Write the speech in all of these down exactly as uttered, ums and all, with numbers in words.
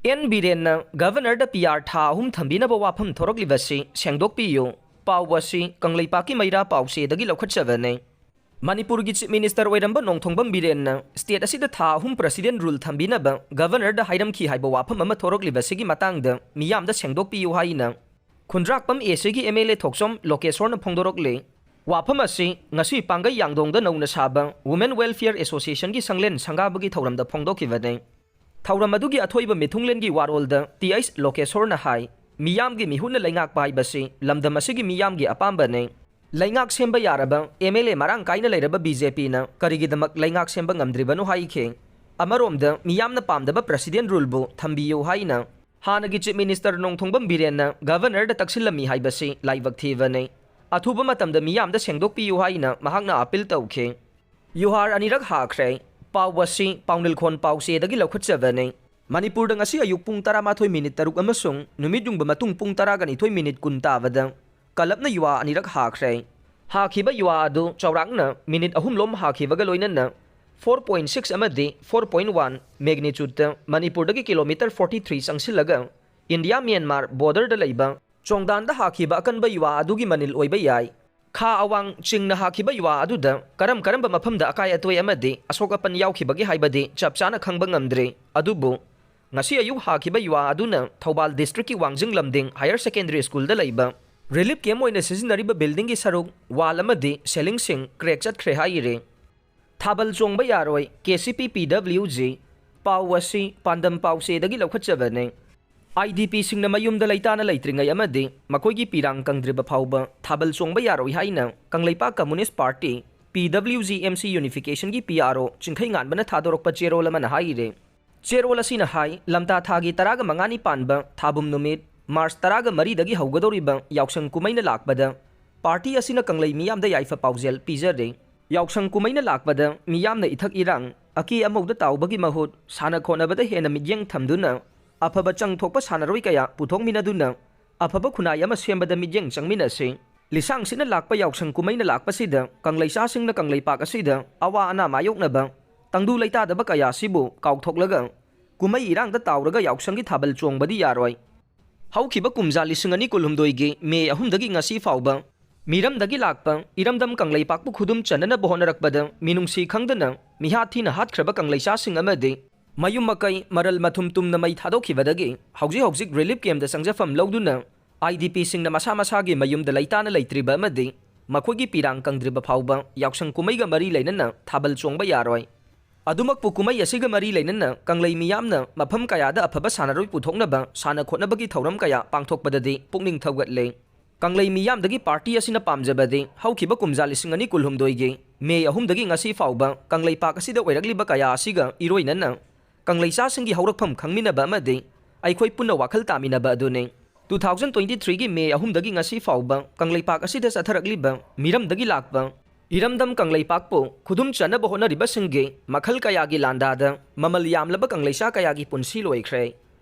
And ꯕꯤꯔꯦꯟꯅ ꯒꯚꯔꯅꯔꯗ P R ꯊꯥ ꯑꯍꯨꯝ ꯊꯝꯕꯤꯅꯕ ꯋꯥꯐꯝ ꯊꯣꯔꯛꯂꯤꯕꯁꯤ ꯁꯦꯡꯗꯣꯛꯄꯤꯌꯨ꯫ ꯄꯥꯎ ꯑꯁꯤ ꯀꯪꯂꯩꯄꯥꯛꯀꯤ ꯃꯩꯔꯥ ꯄꯥꯎꯆꯦꯗꯒꯤ ꯂꯧꯈꯠꯆꯕꯅꯤ꯫ ꯃꯅꯤꯄꯨꯔꯒꯤ ꯆꯤꯐ ꯃꯤꯅꯤꯁꯇꯔ ꯑꯣꯏꯔꯝꯕ ꯅꯣꯡꯊꯣꯝꯕꯝ ꯕꯤꯔꯦꯟꯅ ꯁ꯭ꯇꯦꯠ ꯑꯁꯤꯗ ꯊꯥ ꯑꯍꯨꯝ ꯄ꯭ꯔꯁꯤꯗꯦꯟ ꯔꯨꯜ ꯊꯝꯕꯤꯅꯕ ꯒꯚꯔꯅꯔꯗ ꯍꯥꯏꯔꯝꯈꯤ ꯍꯥꯏꯕ ꯋꯥꯐꯝ ꯑꯃ ꯊꯣꯔꯛꯂꯤꯕꯁꯤꯒꯤ ꯃꯇꯥꯡꯗ ꯃꯤꯌꯥꯝꯗ ꯁꯦꯡꯗꯣꯛꯄꯤꯌꯨ ꯍꯥꯏꯅ ꯈꯨꯟꯗ꯭ꯔꯥꯛꯄꯝ ꯑꯦ ꯁꯤꯒꯤ ꯑꯦꯝ ꯑꯦꯜ ꯑꯦ ꯊꯣꯛꯆꯣꯝ ꯂꯣꯀꯦꯁꯣꯔꯅ ꯐꯣꯡꯗꯣꯔꯛꯂꯤ꯫ ꯋꯥꯐꯝ ꯑꯁꯤ ꯉꯁꯤ ꯄꯥꯡꯒꯩ ꯌꯥꯡꯗꯣꯡꯗ ꯅꯧꯅ ꯁꯥꯕ ꯋꯨꯃꯦꯟ ꯋꯦꯜꯐꯤꯌꯔ ꯑꯦꯁꯣꯁꯤꯌꯦꯁꯟꯒꯤ ꯁꯪꯂꯦꯟ ꯁꯪꯒꯥꯕꯒꯤ ꯊꯧꯔꯝꯗ ꯐꯣꯡꯗꯣꯛꯈꯤꯕꯅꯤ꯫ ꯊꯧꯔꯝ ꯑꯗꯨꯒꯤ ꯑꯊꯣꯏꯕ ꯃꯤꯊꯨꯡꯂꯦꯟꯒꯤ ꯋꯥꯔꯣꯜꯗ ꯇꯤ ꯑꯩꯆ ꯂꯣꯀꯦꯁꯣꯔꯅ ꯍꯥꯏ, ꯃꯤꯌꯥꯝꯒꯤ ꯃꯤꯍꯨꯠꯅ ꯂꯩꯉꯥꯛꯄ ꯍꯥꯏꯕꯁꯤ ꯂꯝꯗꯝ ꯑꯁꯤꯒꯤ ꯃꯤꯌꯥꯝꯒꯤ ꯑꯄꯥꯝꯕꯅꯤ꯫ ꯂꯩꯉꯥꯛ ꯁꯦꯝꯕ ꯌꯥꯔꯕ ꯑꯦꯝ ꯑꯦꯜ ꯑꯦ ꯃꯔꯥꯡ ꯀꯥꯏꯅ ꯂꯩꯔꯕ ꯕꯤ ꯖꯦ ꯄꯤꯅ ꯀꯔꯤꯒꯤꯗꯃꯛ ꯂꯩꯉꯥꯛ ꯁꯦꯝꯕ ꯉꯝꯗ꯭ꯔꯤꯕꯅꯣ ꯍꯥꯏꯈꯤ꯫ ꯑꯃꯔꯣꯝꯗ ꯃꯤꯌꯥꯝꯅ ꯄꯥꯝꯗꯕ ꯄ꯭ꯔꯁꯤꯗꯦꯟ ꯔꯨꯜꯕꯨ ꯊꯝꯕꯤꯌꯨ ꯍꯥꯏꯅ ꯍꯥꯟꯅꯒꯤ ꯆꯤꯐ ꯃꯤꯅꯤꯁꯇꯔ ꯅꯣꯡꯊꯣꯡꯕꯝ ꯕꯤꯔꯦꯟꯅ ꯒꯚꯔꯅꯔꯗ ꯇꯛꯁꯤꯜꯂꯝꯃꯤ ꯍꯥꯏꯕꯁꯤ ꯂꯥꯏꯕꯛ ꯊꯤꯕꯅꯤ꯫ ꯑꯊꯨꯕ ꯃꯇꯝꯗ ꯃꯤꯌꯥꯝꯗ ꯁꯦꯡꯗꯣꯛꯄꯤꯌꯨ ꯍꯥꯏꯅ ꯃꯍꯥꯛꯅ ꯑꯥꯄꯤꯜ ꯇꯧꯈꯤ꯫ ꯌꯨꯍꯥꯔ ꯑꯅꯤꯔꯛ ꯍꯥꯈ꯭ꯔꯦ꯫ ꯄꯥꯎ ꯑꯁꯤ ꯄꯥꯎꯅꯤꯜꯈꯣꯟ ꯄꯥꯎꯆꯦꯗꯒꯤ ꯂꯧꯈꯠꯆꯕꯅꯤ꯫ ꯃꯅꯤꯄꯨꯔꯗ ꯉꯁꯤ ꯑꯌꯨꯛ ꯄꯨꯡ ꯇꯔꯥꯃꯥꯊꯣꯏ ꯃꯤꯅꯤꯠ ꯇꯔꯨꯛ ꯑꯃꯁꯨꯡ ꯅꯨꯃꯤꯠ ꯌꯨꯡꯕ ꯃꯇꯨꯡ ꯄꯨꯡ ꯇꯔꯥꯒ ꯅꯤꯊꯣꯏ ꯃꯤꯅꯤꯠ ꯀꯨꯟ ꯇꯥꯕꯗ ꯀꯂꯞꯅ ꯌꯨꯍꯥ ꯑꯅꯤꯔꯛ ꯍꯥꯈ꯭ꯔꯦ꯫ ꯍꯥꯈꯤꯕ ꯌꯨꯍꯥ ꯑꯗꯨ ꯆꯥꯎꯔꯥꯛꯅ ꯃꯤꯅꯤꯠ ꯑꯍꯨꯝꯂꯣꯝ ꯍꯥꯈꯤꯕꯒ ꯂꯣꯏꯅꯅ four point six ꯑꯃꯗꯤ four point one magnitudeꯇ ꯃꯅꯤꯄꯨꯔꯗꯒꯤ ꯀꯤꯂꯣꯃꯤꯇꯔ forty three ꯆꯪꯁꯤꯜꯂꯒ ꯏꯟꯗꯤꯌꯥ ꯃ꯭ꯌꯥꯟꯃꯥꯔ ꯕꯣꯔꯗꯔꯗ ꯂꯩꯕ ꯆꯣꯡꯗꯥꯟꯗ ꯍꯥꯈꯤꯕ ꯑꯀꯟꯕ ꯌꯨꯍꯥ ꯑꯗꯨꯒꯤ ꯃꯅꯤꯜ ꯑꯣꯏꯕ ꯌꯥꯏ꯫ ꯈꯥ ꯑꯋꯥꯡ ꯆꯤꯡꯅ ꯍꯥꯈꯤꯕ ꯌꯨꯍꯥ ꯑꯗꯨꯗ ꯀꯔꯝ ꯀꯔꯝꯕ ꯃꯐꯝꯗ ꯑꯀꯥꯏ ꯑꯇꯣꯏ ꯑꯃꯗꯤ ꯑꯁꯣꯛ ꯑꯄꯟ ꯌꯥꯎꯈꯤꯕꯒꯦ ꯍꯥꯏꯕꯗꯤ ꯆꯞ ꯆꯥꯅ ꯈꯪꯕ ꯉꯝꯗ꯭ꯔꯤ꯫ ꯑꯗꯨꯕꯨ ꯉꯁꯤ ꯑꯌꯨꯛ ꯍꯥꯈꯤꯕ ꯌꯨꯍꯥ ꯑꯗꯨꯅ ꯊꯧꯕꯥꯜ ꯗꯤꯁꯇ꯭ꯔꯤꯛꯀꯤ ꯋꯥꯡꯖꯤꯡ ꯂꯝꯗꯤꯡ ꯍꯥꯌꯔ ꯁꯦꯀꯦꯟꯗꯔꯤ ꯁ꯭ꯀꯨꯜꯗ ꯂꯩꯕ ꯔꯤꯂꯤꯐ ꯀꯦꯝꯞ ꯑꯣꯏꯅ ꯁꯤꯖꯤꯟꯅꯔꯤꯕ ꯕꯤꯜꯗꯤꯡꯒꯤ ꯁꯔꯨꯛ, ꯋꯥꯜ ꯑꯃꯗꯤ ꯁꯦꯂꯤꯡꯁꯤꯡ ꯀ꯭ꯔꯦꯛ ꯆꯠꯈ꯭ꯔꯦ ꯍꯥꯏꯔꯤ꯫ ꯊꯥꯕꯜ ꯆꯣꯡꯕ ꯌꯥꯔꯣꯏ, ꯀꯦ ꯁꯤ ꯄꯤ ꯄꯤ ꯗꯕ꯭ꯂꯤꯎ ꯖꯤ꯫ ꯄꯥꯎ ꯑꯁꯤ ꯄꯥꯟꯗꯝ ꯄꯥꯎꯆꯦꯗꯒꯤ ꯂꯧꯈꯠꯆꯕꯅꯤ꯫ ꯑꯥꯏ ꯗꯤ ꯄꯤꯁꯤꯡꯅ ꯃꯌꯨꯝꯗ ꯂꯩꯇꯥꯅ ꯂꯩꯇ꯭ꯔꯤꯉꯩ ꯑꯃꯗꯤ ꯃꯈꯣꯏꯒꯤ ꯄꯤꯔꯥꯡ ꯀꯪꯗ꯭ꯔꯤꯕ ꯐꯥꯎꯕ ꯊꯥꯕꯜ ꯆꯣꯡꯕ ꯌꯥꯔꯣꯏ ꯍꯥꯏꯅ ꯀꯪꯂꯩꯄꯥꯛ ꯀꯝꯃꯨꯅꯤꯁ ꯄꯥꯔꯇꯤ, ꯄꯤ W G M C ꯌꯨꯅꯤꯐꯤꯀꯦꯁꯟꯒꯤ P R ꯑꯣ ꯆꯤꯡꯈꯩꯉꯥꯟꯕꯅ ꯊꯥꯗꯣꯔꯛꯄ ꯆꯦꯔꯣꯜ ꯑꯃꯅ ꯍꯥꯏꯔꯤ꯫ ꯆꯦꯔꯣꯜ ꯑꯁꯤꯅ ꯍꯥꯏ, ꯂꯝꯇꯥ ꯊꯥꯒꯤ ꯇꯔꯥꯒ ꯃꯉꯥꯅꯤ ꯄꯥꯟꯕ ꯊꯥꯕꯨꯝ ꯅꯨꯃꯤꯠ, ꯃꯥꯔꯆ ꯇꯔꯥꯒ ꯃꯔꯤꯗꯒꯤ ꯍꯧꯒꯗꯧꯔꯤꯕ ꯌꯥꯎꯁꯪ ꯀꯨꯝꯍꯩꯅ ꯂꯥꯛꯄꯗ ꯄꯥꯔꯇꯤ ꯑꯁꯤꯅ ꯀꯪꯂꯩ ꯃꯤꯌꯥꯝꯗ ꯌꯥꯏꯐ ꯄꯥꯎꯖꯦꯜ ꯄꯤꯖꯔꯤ꯫ ꯌꯥꯎꯁꯪ ꯀꯨꯝꯍꯩꯅ ꯂꯥꯛꯄꯗ ꯃꯤꯌꯥꯝꯅ ꯏꯊꯛ ꯏꯔꯥꯡ, ꯑꯀꯦ ꯑꯃꯧꯗ ꯇꯥꯎꯕꯒꯤ ꯃꯍꯨꯠ ꯁꯥꯟꯅ ꯈꯣꯠꯅꯕꯗ ꯍꯦꯟꯅ ꯃꯤꯠꯌꯦꯡ ꯊꯝꯗꯨꯅ ꯑꯐꯕ ꯆꯪꯊꯣꯛꯄ ꯁꯥꯟꯅꯔꯣꯏ ꯀꯌꯥ ꯄꯨꯊꯣꯛꯃꯤꯟꯅꯗꯨꯅ ꯑꯐꯕ ꯈꯨꯟꯅꯥꯏ ꯑꯃ ꯁꯦꯝꯕꯗ ꯃꯤꯠꯌꯦꯡ ꯆꯪꯃꯤꯟꯅꯁꯤ꯫ ꯂꯤꯁꯥꯡꯁꯤꯠꯅ ꯂꯥꯛꯄ ꯌꯥꯎꯁꯪ ꯀꯨꯝꯍꯩꯅ ꯂꯥꯛꯄꯁꯤꯗ ꯀꯪꯂꯩꯆꯥꯁꯤꯡꯅ ꯀꯪꯂꯩꯄꯥꯛ ꯑꯁꯤꯗ ꯑꯋꯥ ꯑꯅꯥ ꯃꯥꯌꯣꯛꯅꯕ ꯇꯪꯗꯨ ꯂꯩꯇꯥꯗꯕ ꯀꯌꯥ ꯑꯁꯤꯕꯨ ꯀꯥꯎꯊꯣꯛꯂꯒ ꯀꯨꯝꯍꯩ ꯏꯔꯥꯡꯗ ꯇꯥꯎꯔꯒ ꯌꯥꯎꯁꯪꯒꯤ ꯊꯥꯕꯜ ꯆꯣꯡꯕꯗꯤ ꯌꯥꯔꯣꯏ꯫ ꯍꯧꯈꯤꯕ ꯀꯨꯝꯖꯥ ꯂꯤꯁꯤꯡ ꯑꯅꯤ ꯀꯨꯟꯍꯨꯝꯗꯣꯏꯒꯤ ꯃꯦ ꯑꯍꯨꯝꯗꯒꯤ ꯉꯁꯤ ꯐꯥꯎꯕ ꯃꯤꯔꯝꯗꯒꯤ ꯂꯥꯛꯄ ꯏꯔꯝꯗꯝ ꯀꯪꯂꯩꯄꯥꯛꯄꯨ ꯈꯨꯗꯨꯝ ꯆꯟꯅꯅꯕ ꯍꯣꯠꯅꯔꯛꯄꯗ ꯃꯤꯅꯨꯡꯁꯤ ꯈꯪꯗꯅ ꯃꯤꯍꯥꯠ ꯊꯤꯅ ꯍꯥꯠꯈ꯭ꯔꯕ ꯀꯪꯂꯩꯆꯥꯁꯤꯡ ꯑꯃꯗꯤ ꯃꯌꯨꯝ ꯃꯀꯩ ꯃꯔꯜ ꯃꯊꯨꯝ ꯇꯨꯝꯅ ꯃꯩ ꯊꯥꯗꯣꯛꯈꯤꯕꯗꯒꯤ ꯍꯧꯖꯤꯛ ꯍꯧꯖꯤꯛ ꯔꯤꯂꯤꯐ ꯀꯦꯝꯗ ꯆꯪꯖꯐꯝ ꯂꯧꯗꯨꯅ ꯑꯥꯏ ꯗꯤ ꯄꯤꯁꯤꯡꯅ ꯃꯁꯥ ꯃꯁꯥꯒꯤ ꯃꯌꯨꯝꯗ ꯂꯩꯇꯥꯅ ꯂꯩꯇ꯭ꯔꯤꯕ ꯑꯃꯗꯤ ꯃꯈꯣꯏꯒꯤ ꯄꯤꯔꯥꯡ ꯀꯪꯗ꯭ꯔꯤꯕ ꯐꯥꯎꯕ ꯌꯥꯎꯁꯪ ꯀꯨꯝꯍꯩꯒ ꯃꯔꯤ ꯂꯩꯅꯅ ꯊꯥꯕꯜ ꯆꯣꯡꯕ ꯌꯥꯔꯣꯏ꯫ ꯑꯗꯨꯃꯛꯄꯨ ꯀꯨꯝꯍꯩ ꯑꯁꯤꯒ ꯃꯔꯤ ꯂꯩꯅꯅ ꯀꯪꯂꯩ ꯃꯤꯌꯥꯝꯅ ꯃꯐꯝ ꯀꯌꯥꯗ ꯑꯐꯕ ꯁꯥꯟꯅꯔꯣꯏ ꯄꯨꯊꯣꯛꯅꯕ ꯁꯥꯟꯅ ꯈꯣꯠꯅꯕꯒꯤ ꯊꯧꯔꯝ ꯀꯌꯥ ꯄꯥꯡꯊꯣꯛꯄꯗꯗꯤ ꯄꯨꯛꯅꯤꯡ ꯊꯧꯒꯠꯂꯦ꯫ ꯀꯪꯂꯩ ꯃꯤꯌꯥꯝꯗꯒꯤ ꯄꯥꯔꯇꯤ ꯑꯁꯤꯅ ꯄꯥꯝꯖꯕꯗꯤ ꯍꯧꯈꯤꯕ ꯀꯨꯝꯖꯥ ꯂꯤꯁꯤꯡ ꯑꯅꯤ ꯀꯨꯟꯍꯨꯝꯗꯣꯏꯒꯤ ꯃꯦ ꯑꯍꯨꯝꯗꯒꯤ ꯉꯁꯤ ꯐꯥꯎꯕ ꯀꯪꯂꯩꯄꯥꯛ ꯑꯁꯤꯗ ꯑꯣꯏꯔꯛꯂꯤꯕ ꯀꯌꯥ ꯑꯁꯤꯒ ꯏꯔꯣꯏꯅꯅ ꯀꯪꯂꯩꯆꯥꯁꯤꯡꯒꯤ ꯍꯧꯔꯛꯐꯝ ꯈꯪꯃꯤꯟꯅꯕ ꯑꯃꯗꯤ ꯑꯩꯈꯣꯏ ꯄꯨꯟꯅ ꯋꯥꯈꯜ ꯇꯥꯃꯤꯟꯅꯕ ꯑꯗꯨꯅꯤ꯫ ꯇꯨ ꯊꯥꯎꯖꯟ ꯇ꯭ꯋꯦꯟꯇꯤ ꯊ꯭ꯔꯤꯒꯤ ꯃꯦ ꯑꯍꯨꯝꯗꯒꯤ ꯉꯁꯤ ꯐꯥꯎꯕ ꯀꯪꯂꯩꯄꯥꯛ ꯑꯁꯤꯗ ꯆꯠꯊꯔꯛꯂꯤꯕ ꯃꯤꯔꯝꯗꯒꯤ ꯂꯥꯛꯄ ꯏꯔꯝꯗꯝ ꯀꯪꯂꯩꯄꯥꯛꯄꯨ ꯈꯨꯗꯨꯝ ꯆꯟꯅꯕ ꯍꯣꯠꯅꯔꯤꯕꯁꯤꯡꯒꯤ ꯃꯈꯜ ꯀꯌꯥꯒꯤ ꯂꯥꯟꯗꯥꯗ ꯃꯃꯜ ꯌꯥꯝꯂꯕ ꯀꯪꯂꯩꯆꯥ ꯀꯌꯥꯒꯤ ꯄꯨꯟꯁꯤ ꯂꯣꯏꯈ꯭ꯔꯦ꯫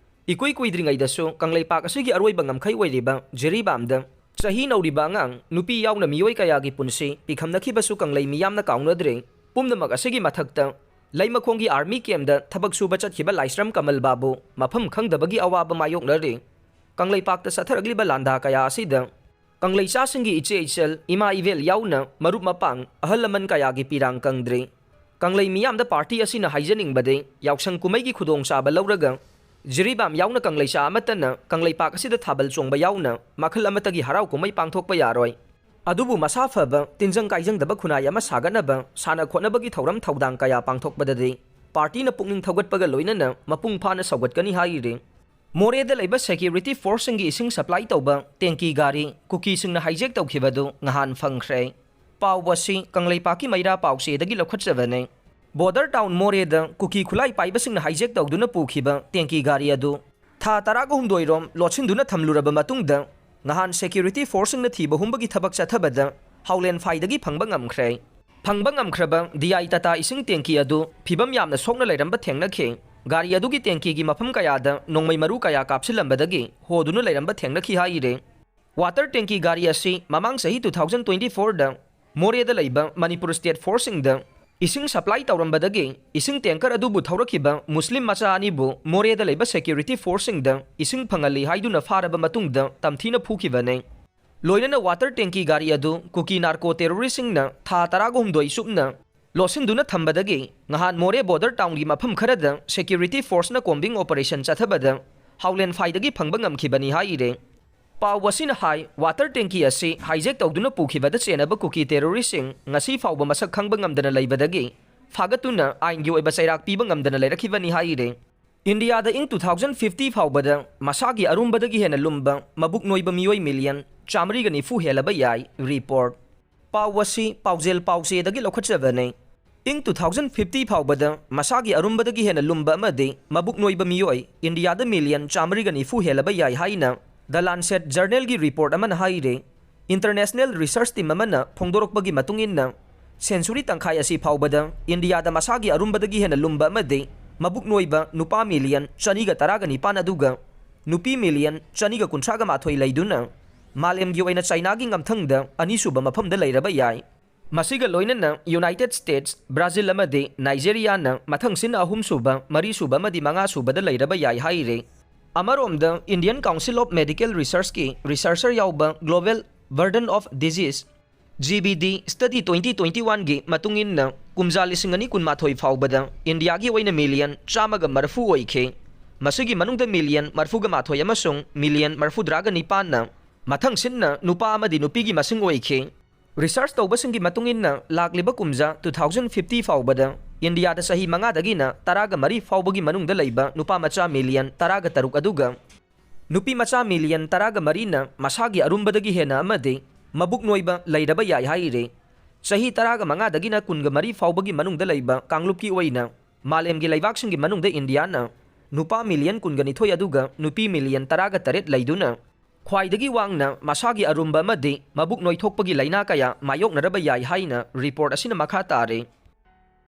ꯏꯀꯨꯏ ꯀꯨꯏꯗ꯭ꯔꯤꯉꯩꯗꯁꯨ ꯀꯪꯂꯩꯄꯥꯛ ꯑꯁꯤꯒꯤ ꯑꯔꯣꯏꯕ ꯉꯝꯈꯩ ꯑꯣꯏꯔꯤꯕ ꯖꯤꯔꯤꯕꯥꯝꯗ ꯆꯍꯤ ꯅꯧꯔꯤꯕ ꯑꯉꯥꯡ, ꯅꯨꯄꯤ ꯌꯥꯎꯅ ꯃꯤꯑꯣꯏ ꯀꯌꯥꯒꯤ ꯄꯨꯟꯁꯤ ꯄꯤꯈꯝꯅꯈꯤꯕꯁꯨ ꯀꯪꯂꯩ ꯃꯤꯌꯥꯝꯅ ꯀꯥꯎꯅꯗ꯭ꯔꯦ꯫ ꯄꯨꯝꯅꯃꯛ ꯑꯁꯤꯒꯤ ꯃꯊꯛꯇ ꯂꯩꯃꯈꯣꯡꯒꯤ ꯑꯥꯔꯃꯤ ꯀꯦꯝꯗ ꯊꯕꯛ ꯁꯨꯕ ꯆꯠꯈꯤꯕ ꯂꯥꯏꯁ꯭ꯔꯝ ꯀꯃꯜ ꯕꯥꯕꯨ ꯃꯐꯝ ꯈꯪꯗꯕꯒꯤ ꯑꯋꯥꯕ ꯃꯥꯌꯣꯛꯅꯔꯤ꯫ ꯀꯪꯂꯩꯄꯥꯛꯇ ꯆꯠꯊꯔꯛꯂꯤꯕ ꯂꯥꯟꯗꯥ ꯀꯌꯥ ꯑꯁꯤꯗ ꯀꯪꯂꯩꯆꯥꯁꯤꯡꯒꯤ ꯏꯆꯦ ꯏꯆꯜ, ꯏꯃꯥ ꯏꯕꯦꯜ ꯌꯥꯎꯅ ꯃꯔꯨꯞ ꯃꯄꯥꯡ, ꯑꯍꯜ ꯂꯃꯟ ꯀꯌꯥꯒꯤ ꯄꯤꯔꯥꯡ ꯀꯪꯗ꯭ꯔꯤ꯫ ꯀꯪꯂꯩ ꯃꯤꯌꯥꯝꯗ ꯄꯥꯔꯇꯤ ꯑꯁꯤꯅ ꯍꯥꯏꯖꯅꯤꯡꯕꯗꯤ ꯌꯥꯎꯁꯪ ꯀꯨꯝꯍꯩꯒꯤ ꯈꯨꯗꯣꯡꯆꯥꯕ ꯂꯧꯔꯒ ꯖꯤꯔꯤꯕꯥꯝ ꯌꯥꯎꯅ ꯀꯪꯂꯩꯆꯥ ꯑꯃꯠꯇꯅ ꯀꯪꯂꯩꯄꯥꯛ ꯑꯁꯤꯗ ꯊꯥꯕꯜ ꯆꯣꯡꯕ ꯌꯥꯎꯅ ꯃꯈꯜ ꯑꯃꯠꯇꯒꯤ ꯍꯔꯥꯎ ꯀꯨꯝꯍꯩ ꯄꯥꯡꯊꯣꯛꯄ ꯌꯥꯔꯣꯏ꯫ ꯑꯗꯨꯕꯨ ꯃꯁꯥ ꯐꯕ, ꯇꯤꯟꯖꯪ ꯀꯥꯏꯖꯪꯗꯕ ꯈꯨꯟꯅꯥꯏ ꯑꯃ ꯁꯥꯒꯠꯅꯕ ꯁꯥꯟꯅ ꯈꯣꯠꯅꯕꯒꯤ ꯊꯧꯔꯝ ꯊꯧꯗꯥꯡ ꯀꯌꯥ ꯄꯥꯡꯊꯣꯛꯄꯗꯗꯤ ꯄꯥꯔꯇꯤꯅ ꯄꯨꯛꯅꯤꯡ ꯊꯧꯒꯠꯄꯒ ꯂꯣꯏꯅꯅ ꯃꯄꯨꯡ ꯐꯥꯅ ꯁꯧꯒꯠꯀꯅꯤ ꯍꯥꯏꯔꯤ꯫ ꯃꯣꯔꯦꯗ ꯂꯩꯕ ꯁꯦꯀ꯭ꯌꯨꯔꯤꯇꯤ ꯐꯣꯔꯁꯁꯤꯡꯒꯤ ꯏꯁꯤꯡ ꯁꯄ꯭ꯂꯥꯏ ꯇꯧꯕ ꯇꯦꯡꯀꯤ ꯒꯥꯔꯤ ꯀꯨꯀꯤꯁꯤꯡꯅ ꯍꯥꯏꯖꯦꯛ ꯇꯧꯈꯤꯕꯗꯨ ꯉꯍꯥꯟ ꯐꯪꯈ꯭ꯔꯦ꯫ ꯄꯥꯎ ꯑꯁꯤ ꯀꯪꯂꯩꯄꯥꯛꯀꯤ ꯃꯩꯔꯥ ꯄꯥꯎꯆꯦꯗꯒꯤ ꯂꯧꯈꯠꯆꯕꯅꯤ꯫ ꯕꯣꯔꯗꯔ ꯇꯥꯎꯟ ꯃꯣꯔꯦꯗ ꯀꯨꯀꯤ ꯈꯨꯠꯂꯥꯏ ꯄꯥꯏꯕꯁꯤꯡꯅ ꯍꯥꯏꯖꯦꯛ ꯇꯧꯗꯨꯅ ꯄꯨꯈꯤꯕ ꯇꯦꯡꯀꯤ ꯒꯥꯔꯤ ꯑꯗꯨ ꯊꯥ ꯇꯔꯥꯒ ꯍꯨꯝꯗꯣꯏ ꯔꯣꯝ ꯂꯣꯠꯁꯤꯟꯗꯨꯅ ꯊꯝꯂꯨꯔꯕ ꯃꯇꯨꯡꯗ ꯉꯍꯥꯟ ꯁꯦꯀ꯭ꯌꯨꯔꯤꯇꯤ ꯐꯣꯔꯁꯁꯤꯡꯅ ꯊꯤꯕ ꯍꯨꯝꯕꯒꯤ ꯊꯕꯛ ꯆꯠꯊꯕꯗ ꯍꯥꯎꯂꯦꯟ ꯐꯥꯏꯗꯒꯤ ꯐꯪꯕ ꯉꯝꯈ꯭ꯔꯦ꯫ ꯐꯪꯕ ꯉꯝꯈ꯭ꯔꯕ ꯗꯤ ꯑꯥꯏ ꯇꯥꯇꯥ ꯏꯁꯤꯡ ꯇꯦꯡꯀꯤ ꯑꯗꯨ ꯐꯤꯕꯝ ꯌꯥꯝꯅ ꯁꯣꯛꯅ ꯂꯩꯔꯝꯕ ꯊꯦꯡꯅꯈꯤ꯫ ꯒꯥꯔꯤ ꯑꯗꯨꯒꯤ ꯇꯦꯡꯀꯤꯒꯤ ꯃꯐꯝ ꯀꯌꯥꯗ ꯅꯣꯡꯃꯩ ꯃꯔꯨ ꯀꯌꯥ ꯀꯥꯞꯁꯤꯜꯂꯝꯕꯗꯒꯤ ꯍꯣꯗꯨꯅ ꯂꯩꯔꯝꯕ ꯊꯦꯡꯅꯈꯤ ꯍꯥꯏꯔꯤ꯫ ꯋꯥꯇꯔ ꯇꯦꯡꯀꯤ ꯒꯥꯔꯤ ꯑꯁꯤ ꯃꯃꯥꯡ ꯆꯍꯤ ꯇꯨ ꯊꯥꯎꯖꯟ ꯇ꯭ꯋꯦꯟꯇꯤ ꯐꯣꯔꯗ ꯃꯣꯔꯦꯗ ꯂꯩꯕ ꯃꯅꯤꯄꯨꯔ ꯁ꯭ꯇꯦꯠ ꯐꯣꯔꯁꯁꯤꯡꯗ ꯏꯁꯤꯡ ꯁꯄ꯭ꯂꯥꯏ ꯇꯧꯔꯝꯕꯗꯒꯤ ꯏꯁꯤꯡ ꯇꯦꯡꯀꯔ ꯑꯗꯨꯕꯨ ꯊꯧꯔꯛꯈꯤꯕ ꯃꯨꯁꯂꯤꯝ ꯃꯆꯥ ꯑꯅꯤꯕꯨ ꯃꯣꯔꯦꯗ ꯂꯩꯕ ꯁꯦꯀ꯭ꯌꯨꯔꯤꯇꯤ ꯐꯣꯔꯁꯁꯤꯡꯗ ꯏꯁꯤꯡ ꯐꯪꯍꯜꯂꯤ ꯍꯥꯏꯗꯨꯅ ꯐꯥꯔꯕ ꯃꯇꯨꯡꯗ ꯇꯝꯊꯤꯅ ꯐꯨꯈꯤꯕꯅꯤ꯫ ꯂꯣꯏꯅꯅ ꯋꯥꯇꯔ ꯇꯦꯡꯀꯤ ꯒꯥꯔꯤ ꯑꯗꯨ ꯀꯨꯀꯤ ꯅꯥꯔꯀꯣ ꯇꯦꯔꯣꯔꯤꯁꯁꯤꯡꯅ ꯊꯥ ꯇꯔꯥꯍꯨꯝꯗꯣꯏ ꯆꯨꯞꯅ ꯂꯣꯠꯁꯤꯟꯗꯨꯅ ꯊꯝꯕꯗꯒꯤ ꯉꯍꯥꯟ ꯃꯣꯔꯦ ꯕꯣꯔꯗꯔ ꯇꯥꯎꯟꯒꯤ ꯃꯐꯝ ꯈꯔꯗ ꯁꯦꯀ꯭ꯌꯨꯔꯤꯇꯤ ꯐꯣꯔꯁꯅ ꯀꯣꯝꯕꯤꯡ ꯑꯣꯄꯔꯦꯁꯟ ꯆꯠꯊꯕꯗ ꯍꯥꯎꯂꯦꯟ ꯐꯥꯏꯗꯒꯤ ꯐꯪꯕ ꯉꯝꯈꯤꯕꯅꯤ ꯍꯥꯏꯔꯦ꯫ ꯄꯥꯎ ꯑꯁꯤꯅ ꯍꯥꯏ, ꯋꯥꯇꯔ ꯇꯦꯡꯀꯤ ꯑꯁꯤ ꯍꯥꯏꯖꯦꯛ ꯇꯧꯗꯨꯅ ꯄꯨꯈꯤꯕꯗ ꯆꯦꯟꯅꯕ ꯀꯨꯀꯤ ꯇꯦꯔꯣꯔꯤꯁꯁꯤꯡ ꯉꯁꯤ ꯐꯥꯎꯕ ꯃꯁꯛ ꯈꯪꯕ ꯉꯝꯗꯅ ꯂꯩꯕꯗꯒꯤ ꯐꯥꯒꯠꯇꯨꯅ ꯑꯥꯏꯟꯒꯤ ꯑꯣꯏꯕ ꯆꯩꯔꯥꯛ ꯄꯤꯕ ꯉꯝꯗꯅ ꯂꯩꯔꯛꯈꯤꯕꯅꯤ ꯍꯥꯏꯔꯦ꯫ ꯏꯟꯗꯤꯌꯥꯗ ꯏꯪ ꯇꯨ ꯊꯥꯎꯖꯟ ꯐꯤꯐꯇꯤ ꯐꯥꯎꯕꯗ ꯃꯁꯥꯒꯤ ꯑꯔꯨꯝꯕꯗꯒꯤ ꯍꯦꯟꯅ ꯂꯨꯝꯕ ꯃꯕꯨꯛ ꯅꯣꯏꯕ ꯃꯤꯑꯣꯏ ꯃꯤꯂꯤꯌꯟ ꯆꯥꯃꯔꯤꯒ ꯅꯤꯐꯨ ꯍꯦꯜꯂꯕ ꯌꯥꯏ꯫ ꯔꯤꯄꯣꯔꯠ꯫ ꯄꯥꯎ ꯑꯁꯤ ꯄꯥꯎꯖꯦꯜ ꯄꯥꯎꯆꯦꯗꯒꯤ ꯂꯧꯈꯠꯆꯕꯅꯤ꯫ ꯏꯪ ꯇꯨ ꯊꯥꯎꯖꯟ ꯐꯤꯐꯇꯤ ꯐꯥꯎꯕꯗ ꯃꯁꯥꯒꯤ ꯑꯔꯨꯝꯕꯗꯒꯤ ꯍꯦꯟꯅ ꯂꯨꯝꯕ ꯑꯃꯗꯤ ꯃꯕꯨꯛ ꯅꯣꯏꯕ ꯃꯤꯑꯣꯏ ꯏꯟꯗꯤꯌꯥꯗ ꯃꯤꯂꯤꯌꯟ ꯆꯥꯃꯔꯤꯒ ꯅꯤꯐꯨ ꯍꯦꯜꯂꯕ ꯌꯥꯏ ꯍꯥꯏꯅ ꯗ ꯂꯥꯟꯁꯦꯠ ꯖꯔꯅꯦꯜꯒꯤ ꯔꯤꯄꯣꯔꯠ ꯑꯃꯅ ꯍꯥꯏꯔꯦ꯫ ꯏꯟꯇꯔꯅꯦꯁꯅꯦꯜ ꯔꯤꯁꯔꯆ ꯇꯤꯝ ꯑꯃꯅ ꯐꯣꯡꯗꯣꯔꯛꯄꯒꯤ ꯃꯇꯨꯡ ꯏꯟꯅ, ꯁꯦꯟꯆꯨꯔꯤ ꯇꯪꯈꯥꯏ ꯑꯁꯤ ꯐꯥꯎꯕꯗ ꯏꯟꯗꯤꯌꯥꯗ ꯃꯁꯥꯒꯤ ꯑꯔꯨꯝꯕꯗꯒꯤ ꯍꯦꯟꯅ ꯂꯨꯝꯕ ꯑꯃꯗꯤ ꯃꯕꯨꯛ ꯅꯣꯏꯕ ꯅꯨꯄꯥ ꯃꯤꯂꯤꯌꯟ ꯆꯅꯤꯒ ꯇꯔꯥꯒ ꯅꯤꯄꯥꯟ ꯑꯗꯨꯒ ꯅꯨꯄꯤ ꯃꯤꯂꯤꯌꯟ ꯆꯅꯤꯒ ꯀꯨꯟꯊ꯭ꯔꯥꯒ ꯃꯥꯊꯣꯏ ꯂꯩꯗꯨꯅ, ꯃꯥꯂꯦꯝꯒꯤ ꯑꯣꯏꯅ ꯆꯥꯏꯅꯥꯒꯤ ꯉꯝꯊꯪꯗ ꯑꯅꯤꯁꯨꯕ ꯃꯐꯝꯗ ꯂꯩꯔꯕ ꯌꯥꯏ꯫ ꯃꯁꯤꯒ ꯂꯣꯏꯅꯅ ꯌꯨꯅꯥꯏꯇꯦꯗ ꯁ꯭ꯇꯦꯠꯁ, ꯕ꯭ꯔꯥꯖꯤꯜ ꯑꯃꯗꯤ ꯅꯥꯏꯖꯦꯔꯤꯌꯥꯅ ꯃꯊꯪꯁꯤꯟꯅ ꯑꯍꯨꯝꯁꯨꯕ, ꯃꯔꯤꯁꯨꯕ ꯑꯃꯗꯤ ꯃꯉꯥꯁꯨꯕꯗ ꯂꯩꯔꯕ ꯌꯥꯏ ꯍꯥꯏꯔꯦ꯫ ꯑꯃꯔꯣꯝꯗ, ꯏꯟꯗꯤꯌꯟ ꯀꯥꯎꯟꯁꯤꯜ ꯑꯣꯐ ꯃꯦꯗꯤꯀꯦꯜ ꯔꯤꯁꯔꯆꯀꯤ ꯔꯤꯁꯔꯆꯔ ꯌꯥꯎꯕ global burden of disease, G B D, study twenty twenty ꯋꯥꯟꯒꯤ ꯃꯇꯨꯡ ꯏꯟꯅ, ꯀꯨꯝꯖꯥ ꯂꯤꯁꯤꯡ ꯑꯅꯤ ꯀꯨꯟꯃꯥꯊꯣꯏ ꯐꯥꯎꯕꯗ ꯏꯟꯗꯤꯌꯥꯒꯤ ꯑꯣꯏꯅ ꯃꯤꯂꯤꯌꯟ ꯆꯥꯝꯃꯒ ꯃꯔꯤꯐꯨ ꯑꯣꯏꯈꯤ꯫ ꯃꯁꯤꯒꯤ ꯃꯅꯨꯡꯗ ꯃꯤꯂꯤꯌꯟ ꯃꯔꯤꯐꯨꯒ ꯃꯥꯊꯣꯏ ꯑꯃꯁꯨꯡ ꯃꯤꯂꯤꯌꯟ ꯃꯔꯤꯐꯨꯇꯔꯥꯒ ꯅꯤꯄꯥꯟꯅ ꯃꯊꯪꯁꯤꯟꯅ ꯅꯨꯄꯥ ꯑꯃꯗꯤ ꯅꯨꯄꯤꯒꯤ ꯃꯁꯤꯡ ꯑꯣꯏꯈꯤ꯫ ꯔꯤꯁꯔꯆ ꯇꯧꯕꯁꯤꯡꯒꯤ ꯃꯇꯨꯡ ꯏꯟꯅ, ꯂꯥꯛꯂꯤꯕ ꯀꯨꯝꯖꯥ ꯇꯨ ꯊꯥꯎꯖꯟ ꯐꯤꯐꯇꯤ ꯐꯥꯎꯕꯗ ꯏꯟꯗꯤꯌꯥꯗ ꯆꯍꯤ ꯃꯉꯥꯗꯒꯤꯅ ꯇꯔꯥꯒ ꯃꯔꯤ ꯐꯥꯎꯕꯒꯤ ꯃꯅꯨꯡꯗ ꯂꯩꯕ ꯅꯨꯄꯥ ꯃꯆꯥ ꯃꯤꯂꯤꯌꯟ ꯇꯔꯥꯒ ꯇꯔꯨꯛ ꯑꯗꯨꯒ ꯅꯨꯄꯤ ꯃꯆꯥ ꯃꯤꯂꯤꯌꯟ ꯇꯔꯥꯒ ꯃꯔꯤꯅ ꯃꯁꯥꯒꯤ ꯑꯔꯨꯝꯕꯗꯒꯤ ꯍꯦꯟꯅ ꯑꯃꯗꯤ ꯃꯕꯨꯛ ꯅꯣꯏꯕ ꯂꯩꯔꯕ ꯌꯥꯏ ꯍꯥꯏꯔꯤ꯫ ꯆꯍꯤ ꯇꯔꯥꯒ ꯃꯉꯥꯗꯒꯤꯅ ꯀꯨꯟꯒ ꯃꯔꯤ ꯐꯥꯎꯕꯒꯤ ꯃꯅꯨꯡꯗ ꯂꯩꯕ ꯀꯥꯡꯂꯨꯞꯀꯤ ꯑꯣꯏꯅ ꯃꯥꯂꯦꯝꯒꯤ ꯂꯩꯕꯥꯛꯁꯤꯡꯒꯤ ꯃꯅꯨꯡꯗ ꯏꯟꯗꯤꯌꯥꯅ ꯅꯨꯄꯥ ꯃꯤꯂꯤꯌꯟ ꯀꯨꯟꯒ ꯅꯤꯊꯣꯏ ꯑꯗꯨꯒ ꯅꯨꯄꯤ ꯃꯤꯂꯤꯌꯟ ꯇꯔꯥꯒ ꯇꯔꯦꯠ ꯂꯩꯗꯨꯅ ꯈ꯭ꯋꯥꯏꯗꯒꯤ ꯋꯥꯡꯅ ꯃꯁꯥꯒꯤ ꯑꯔꯨꯝꯕ ꯑꯃꯗꯤ ꯃꯕꯨꯛ ꯅꯣꯏꯊꯣꯛꯄꯒꯤ ꯂꯥꯏꯅꯥ ꯀꯌꯥ ꯃꯥꯌꯣꯛꯅꯔꯕ ꯌꯥꯏ ꯍꯥꯏꯅ ꯔꯤꯄꯣꯔꯠ ꯑꯁꯤꯅ ꯃꯈꯥ ꯇꯥꯔꯦ꯫